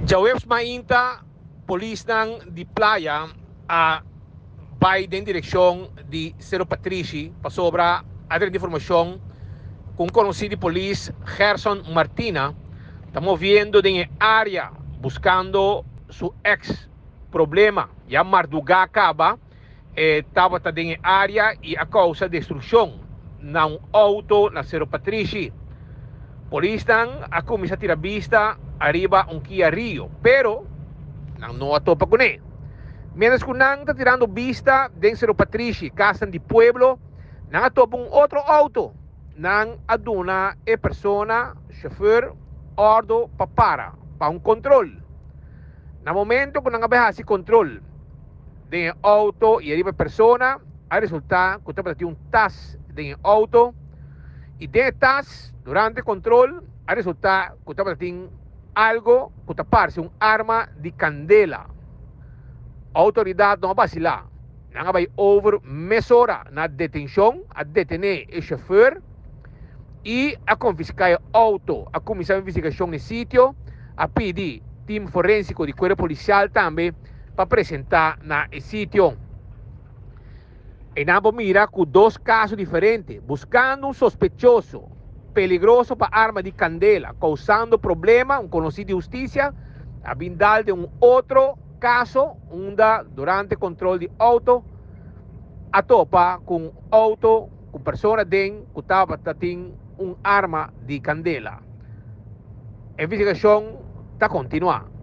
Djaweps mainta polisnan di Playa a bai den direkshon di Sero Patrishi pasobra a drenta informashon ku un konosí di polis Gerson Martina ta moviendo den e área buskando su eks problema. Ya mardugá kaba e tabata den e área i a kousa destrukshon na un outo na Sero Patrishi. Polisnan a kuminsá tira bista ariba un Kia Rio, pero nan no a topa kuné. Miéntras ku nan ta tirando bista den Sero Patrishi, kasnan di pueblo, nan a topa un otro outo. Nan a duna e persona, shofùr, òrdu pa para pa un kontrol. Na momento ku nan a bai hasi kontrol den e outo i ariba e persona, a resultá ku tabata tin un tas den e outo i den e tas durante kontrol a resultá ku tabata tin algo ku ta parse un arma di kandela. Outoridat no a basilá, nan a bai over mesora na detenshon, a detené e shofùr i a konfiská e outo. A kuminsá investigashon na e sitio, a pidi tim forensiko di kuerpo polisial tambe pa presentá na e sitio. Einan por mira ku dos kaso diferente, buskando un sospechoso peligroso pa arma di kandela kousando problema, un konosí di hustisia a bin dal den un otro kaso unda durante kontrol di outo a topa ku un outo ku persona den ku tabata tin un arma di kandela. E investigashon ta kontinuá.